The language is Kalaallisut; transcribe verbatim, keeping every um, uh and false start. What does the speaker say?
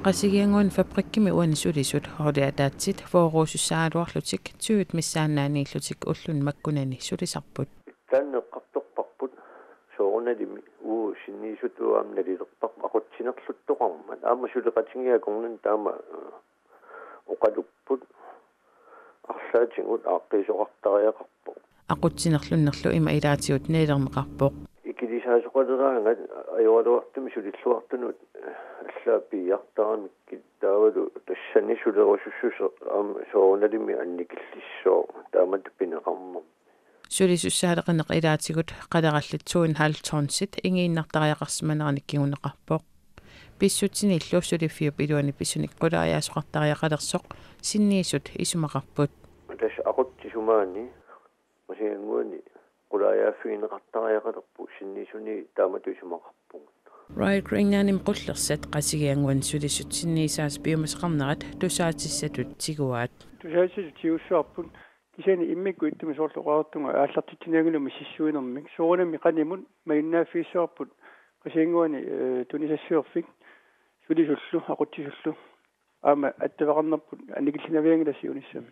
Qasigiannguani fabrikkimi uani sulisut holdit ataatsit fyrreqartussaagaluarlutik tyvet missaannaaniillutik ulluni makkunani sulisarput. Taanna eqqartorparput soorunalimi uu sinniisutut aamma nalilerparput aqutsinerluttoqarmat. Aamma suleqatigiit akornanni taama, eh, oqalupput arlaatigut aaqqiisoqartariaqarpoq. Aqutsinerlunnerlu ima ilaatigut nalilerneqarpoq. Ikilisaasoqaleraangat ajoraluartumik sulilluartunut allaat piiartaramikkit taavalu tassani sulerusussuseq aamma soorunalimi annikillissaaq taamatut pineqarmat. Sulisussaaleqineq ilaatigut qalerallit to en halv tonsit ingiinnartariaqarsimanerannik kinguneqarpoq. Pissutsinillu suliffiup iluani pissunik qulaajaasoqartariaqalersoq sinniisut isumaqarput. Tassa aqutsisumaani Qasigiannguani qulaajaaffigineqartariaqalerpoq sinniisuni taamatut isumaqarpugut. Royal Greenlandimi qullersat Qasigiannguani sulisut sinniisaasa piumasaqarnerat tusaatissatut tiguaat. Tusaatissatut tigussavarput kisianni immikkut ittumik soorlu oqartunga aallartitsinianngilaq misissuinermik soorunami qanimut malinnaaffigissavarput Qasigiannguani, eh, tunisassiorfik sulisullu aqutsisullu aamma attaveqarnerput annikillinavianngilaq siunissami.